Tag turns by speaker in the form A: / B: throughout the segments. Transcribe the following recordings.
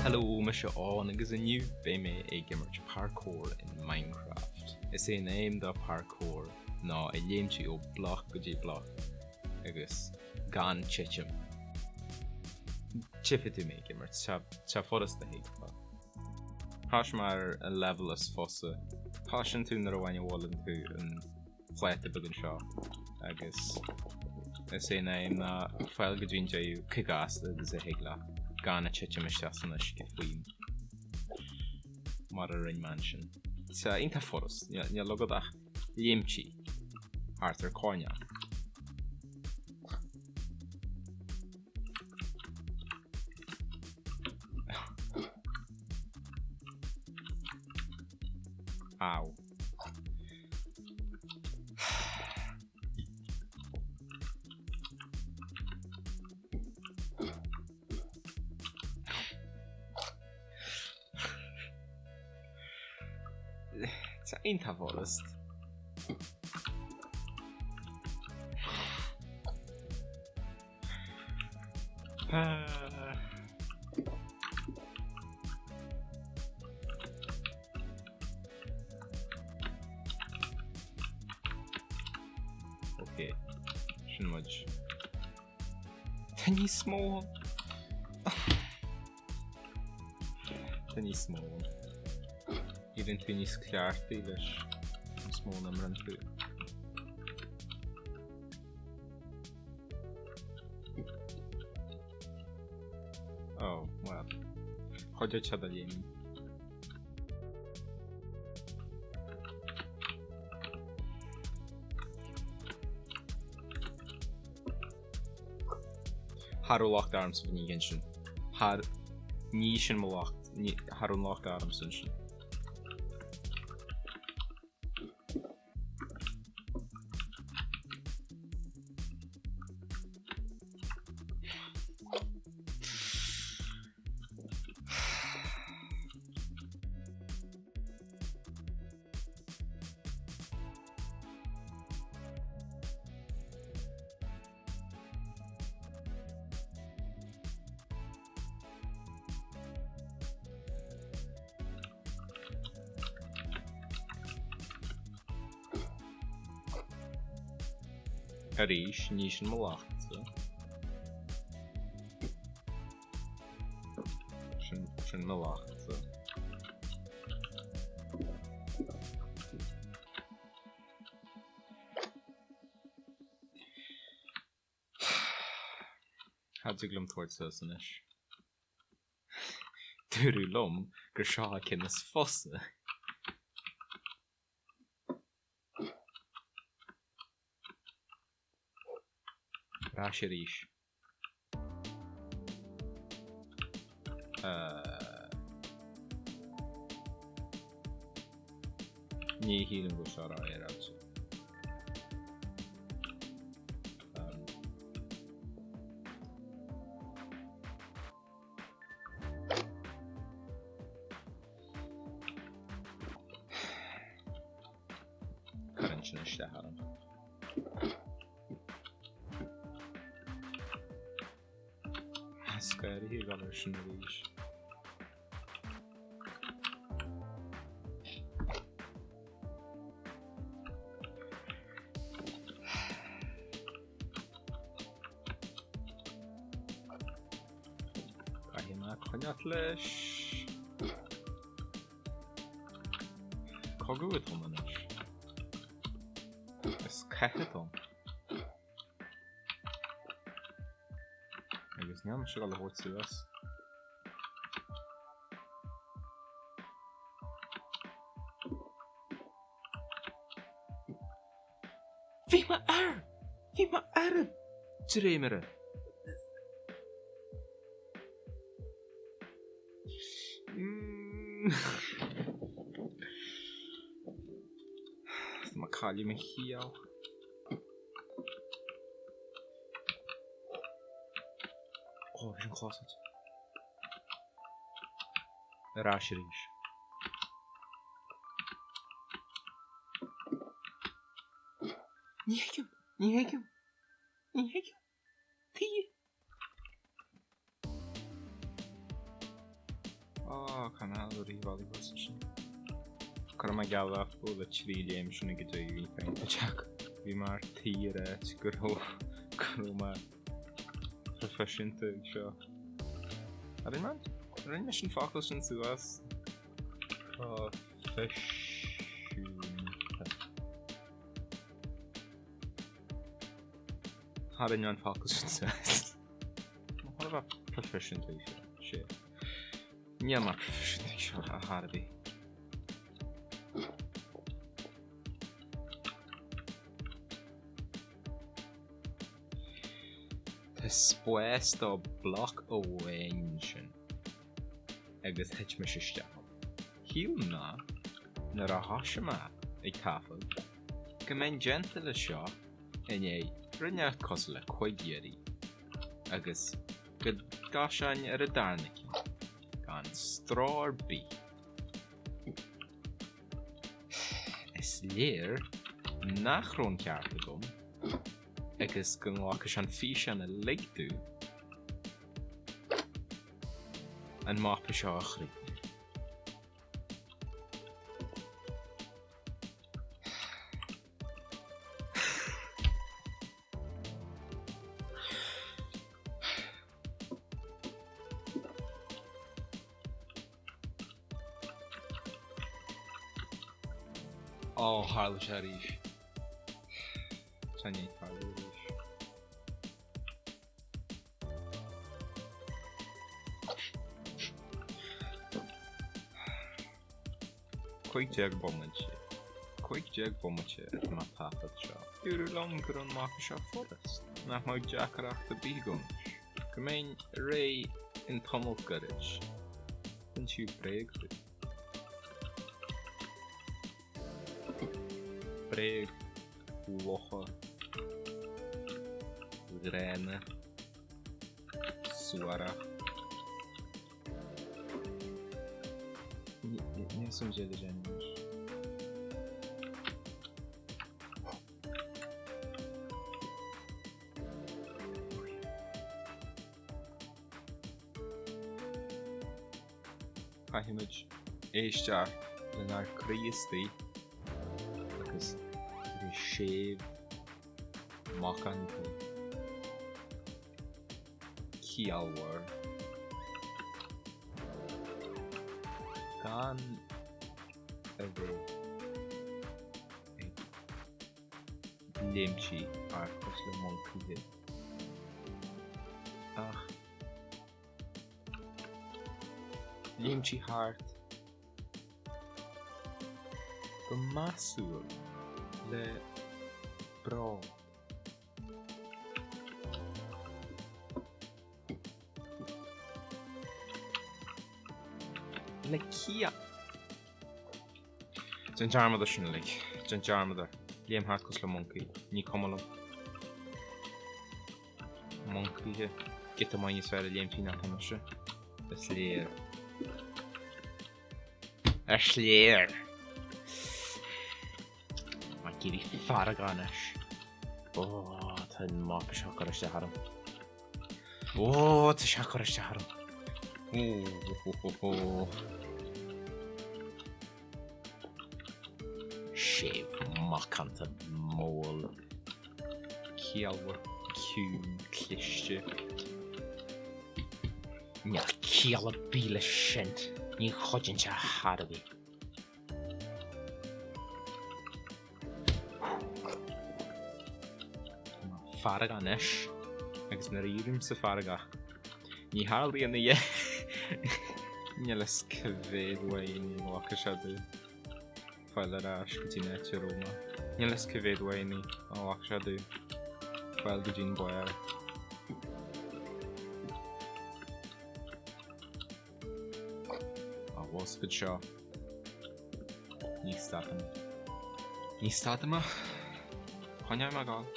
A: Hello, mise Eoin agus inniu beidh mé ag imirt parkour in Minecraft. Is é an aidhm do parkour ná ag léimtí ó bloc go dtí bloc agus gan titim. Tchífidh tú mé ag imirt, tá furasta a thuigbheáil. Thosaigh mé ar an level is fusa. Tosaíonn tú nuair a bhain a bhuaileann tú an pláta beag anseo agus is é an aidhm ná fáil go dtí an deireadh chomh gasta agus a thig leat gan a titim isteach san uisce faoi mar a rinne mé ansin. Tá iontach furast, níl agat ach léimtí thart ar coirnéal. Ow. Tá iontach furast. Ok, sin muid. Tá níos mó ann. Tá níos mó ann. Éiríonn tú níos cleachtaí leis níos mó a imríonn tú. Oh, well. Chuideodh sé do léim. Cha raibh locht ormsa faoin oíche sin. Cha ní sin mo locht. Cha raibh an locht ormsa ansin. Arís, ní sin mo lochtsa. Sin, sin mo lochtsa. Cha dtig liom tabhairt suas anois. Dúradh liom gur seo an ceann is fusa. Ar ais arís. Ní shílim go bhfuil seo ró-fhéaráilte. Cuireann sin isteach orm. Scary ag dul ar sin arís. Caithfidh mé coinneáil leis. Cogadh atá ann anois. Is cath atá ann. Agus níl mise ag dul a thabhairt suas. Bhí mé ar! Bhí mé ar an dréimire! Tá mé ag cailleadh mo chiall. Ó, bhí sin close. Ar ais arís. Ní thuigim! Ní thuigim! Ní thuigim! Tuige? Ó, caithfidh mé a ríomhairí thuas ansin. Cuirfidh mé geall leat go bhfuil 3 léim sin ag deireadh bhí féin teach. Bhí mé ar tí a ráit go raibh go raibh mé proifisiúnta ag seo. Ar rinne mé ar rinne mise an focal sin suas? Proifisiúnta. Char rinne mé an focal sin suas. Má thar a bheith proifisiúnta ag seo. Sé. Níl mé proifisiúnta ag seo ar chor ar bith. Tá spás do bloc amháin ansin agus thit mise isteach ann. Shíl mé nuair a thosaigh mé ag taifead go mbeinn déanta le seo i ndiaidh rud inteacht cosúil le 5 iarraidh agus go dtosóinn ar an darna ceann gan stró ar bith. Is léir nach raibh an ceart agam agus go nglacfaidh sé an físeán uilig domh an mapa seo a chríochnú. Ó, tharla sé arís. Tá ní tarlú arís. 15 bomaite. 15 bomaite atá mé ag taifead seo. Dúradh liom go raibh an mapa seo furast, nach mbeadh deacracht ar bith agam leis, go mbeinn réidh in tamall gairid. Insíodh bréag domh. Bréag lofa ghránna suarach. Níl san dé le déanamh anois. Caithfimid éisteacht lenár gcroí istigh agus a bheith séimh macánta ciallmhar gan a bheith ag léimtí thart cosúil le moncaithe ach léimtí thart go measúil le bród. Le ciall. Déan dearmad air sin uilig. Déan dearmad air. Léim thart cosúil le moncaí. Ní cuma liom. Moncaithe. Giota maith níos fearr ag léimtí ná tá mise. Is léir. Is léir. Tá mé ag éirí feargach anois. Ó, tá an mapa seo ag cur isteach orm. Ó, tá sé ag cur isteach orm. Ó, Séimh macánta mall ciallmhar ciúin cliste. Níl ciall ar bith leis sin. Ní chuidíonn sé ar chor ar bith. Feargach anois agus nuair a éirímse feargach ní tharlaíonn a dhath. Níl fhios cá mhéad uain a nglacfaidh sé domh fáil ar ais go dtí an áit a raibh mé. Níl fhios cá mhéad uain a nglacfaidh sé domh fáil go dtí'n barr. Á bhfoscad seo. Ní stadfaidh mé. Ní stadfaidh mé. Coinneoidh mé ag gabháil.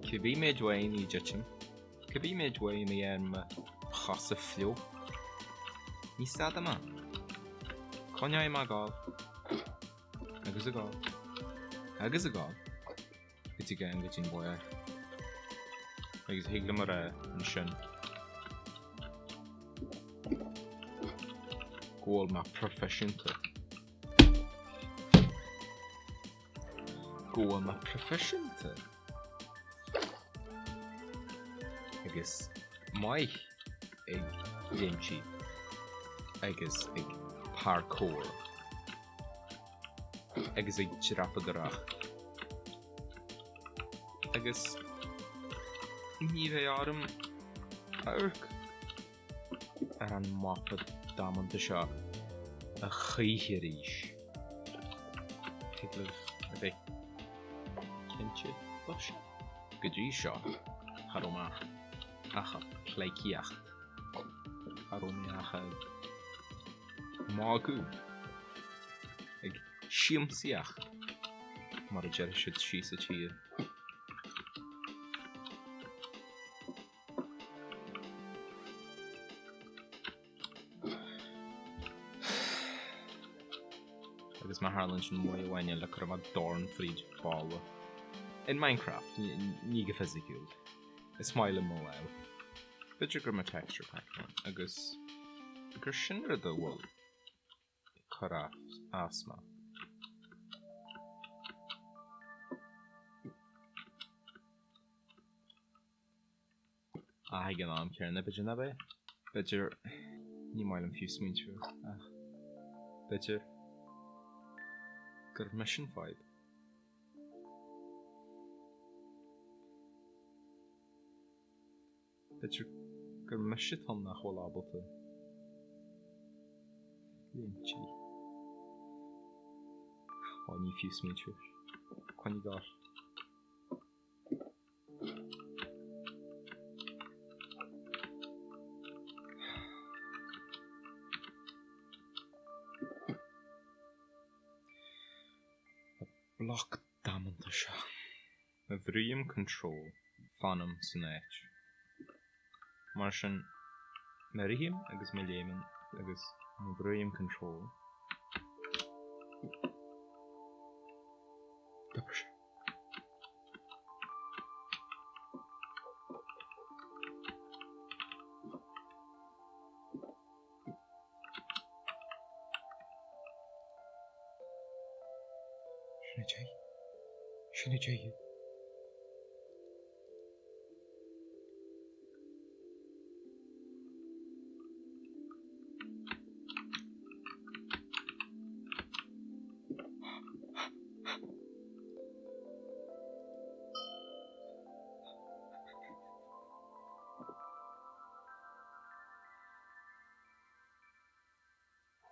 A: Cibé méid uain a dtitim, cibé méid uain a ar mo chosa fliuch, ní stadfaidh mé. Coinneoidh mé ag gabháil. Agus ag gabháil. Agus ag gabháil. Go dtí go dtí an barr. Agus thig liom a rá ansin. Go bhfuil mé proifisiúnta. Go bhfuil mé proifisiúnta. Agus maith ag léimtí agus ag parkour agus ag dreapadóireacht. Agus ní bheidh orm amharc ar an mapa damanta seo a choíche arís. Thig libh a bheith cinnte de sin. Go dtí seo, cha raibh mé ach ag pleidhcíocht. Cha raibh mé ach ag magadh. Ag siamsaíocht, mar a deir siad síos sa tír. Agus má tharlaíonn sin uair amháin eile cuirfidh mé dorn fríd balla. In Minecraft, ní go fisiciúil. Is maith liom mo lámh. B'fhéidir gur mo texture pack agus gur sin rud a bhfuil ag cur as mé. Ach ag an am céanna, b'fhéidir nach é. B'fhéidir, ní maith liom fiú smaointiú air, ach b'fhéidir gur mise an fadhb. B'fhéidir gur mise atá ann nach bhfuil ábalta léimtí. Ó, ní fiú smaointiú air. Coinnigh ort. Bloc damanta seo. Má bhrúim Control, fanaim san áit. Mar sin, má rithim agus má léimim agus má bhrúim Control, d'oibrigh sé. Sin é deireadh. Sin é deireadh.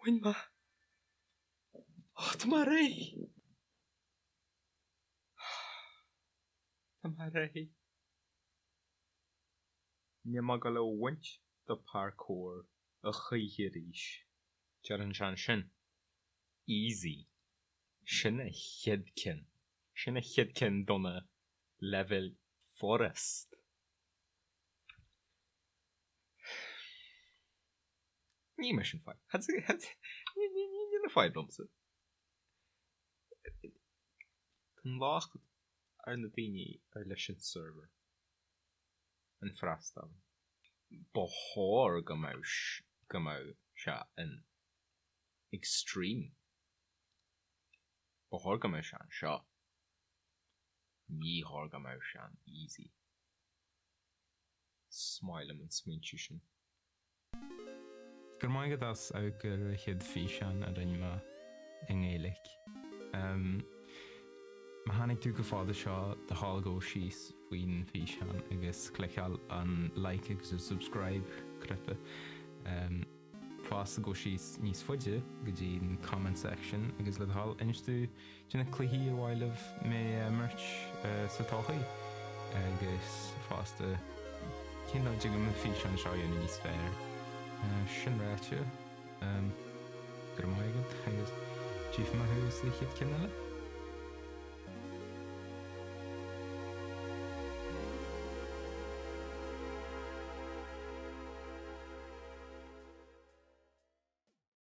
A: Bhain mé. Ó, tá mé réidh! Tá mé réidh. Níl mé ag dul a bhaint de parkour a choíche arís. Déarfainn sé ansin. Easy. Sin an chéad ceann. Sin an chéad ceann do na leibhéil furast. Ní mise an fadhb. Níl an fadhb liomsa. Tá an locht ar na daoine ar leis an server. An freastal. Ba chóir go mbeadh go mbeadh sé in extreme. Ba chóir go mbeadh sé anseo. Ní chóir go mbeadh sé in easy. Is maith liom an smaointiú sin.
B: Go raibh maith agat as amharc ar an chéad físeán a rinne mé i nGaeilge. Má tháinig tú chomh fada seo, do thoil gabh síos faoin bhfíseán agus cliceáil an like agus an subscribe cnaipe. Fosta gabh síos níos faide go dtí an comment section agus le do thoil inis domh cad é na cluichí ar mhaith libh mé a imirt sa todhchaí agus fosta cén dóigh a dtig liom an físeán seo a dhéanamh níos fearr. Sin ráite, go raibh maith agat agus tchífidh mé thú sa chéad cheann eile.